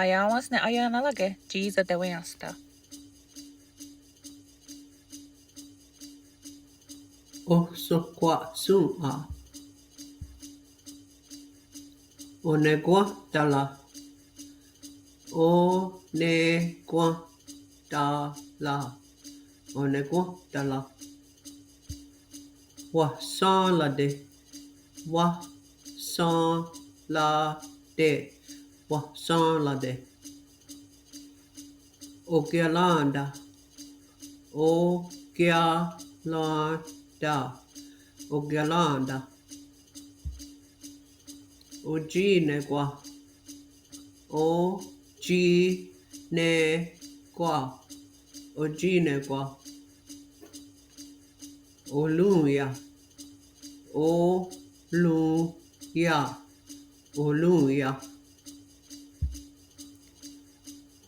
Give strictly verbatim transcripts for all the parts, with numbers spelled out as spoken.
Aiá:wens ne aionará:ke' tsi í:se tewé:ienstha. Ohsohkwa'shòn:'a. Onekwénhtara. Onekwénhtara. Onekwénhtara. Wahsén:rate'. Wahsén:rate'. Wahsén:rate'. Okiará:ta. Okiará:ta. Okiará:ta. Otsì:nekwar. Otsì:nekwar. Otsì:nekwar. Oròn:ia. Oròn:ia. Oròn:ia.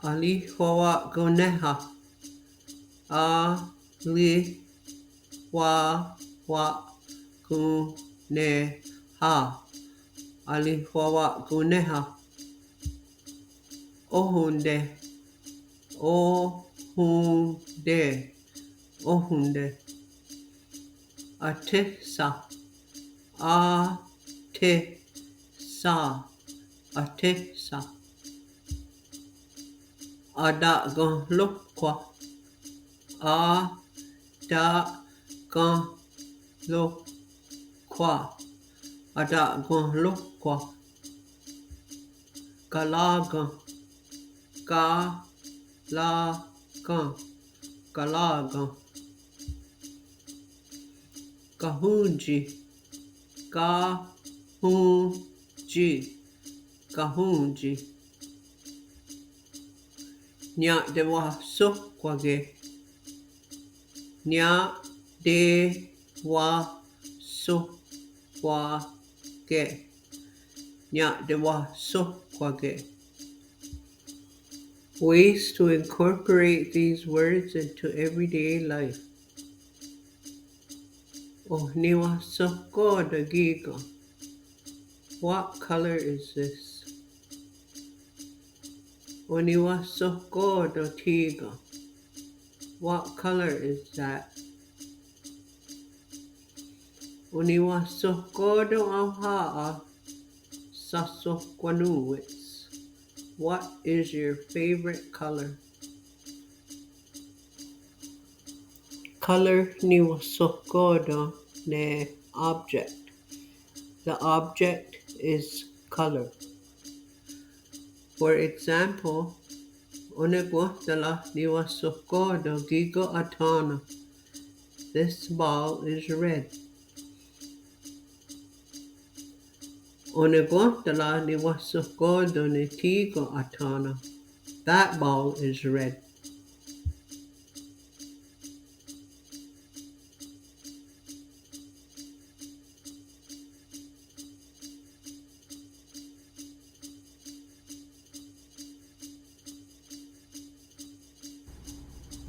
Arihwawa'konnéha. Arihwawa'konnéha. Arihwawa'konnéha. Óhonte. Óhonte. Óhonte. Athéhsa. Athéhsa. Athéhsa. Ata'kenhróhkhwa. Ata'kenhróhkhwa. Ata'kenhróhkhwa. Kará:ken. Kará:ken. Kará:ken. Kahòn:tsi. Kahòn:tsi. Kahòn:tsi. Nia'tewahsohkwá:ke. Nia'tewahsohkwá:ke. Nia'tewahsohkwá:ke. Ways to incorporate these words into everyday life. Oh niwahsohkò:ten kí:ken. What color is this? Oh niwahsohkò:ten thí:ken. What color is that? Oh niwahsohkò:ten aonhà:'a sahsohkwanòn:we's. What is your favorite color? Color niwahsohkò:ten ne object. The object is color. For example, onekwénhtara niwahsohkò:ten kí:ken athén:na. This ball is red. Onekwénhtara niwahsohkò:ten ne thí:ken athén:na. That ball is red.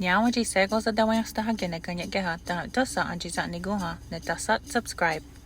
Niá:wen tsi shé:kon satewé:ienstha ne kanien'kéha tánon' tóhsa entsi'tsa'nikón:ha ne tahsat subscribe.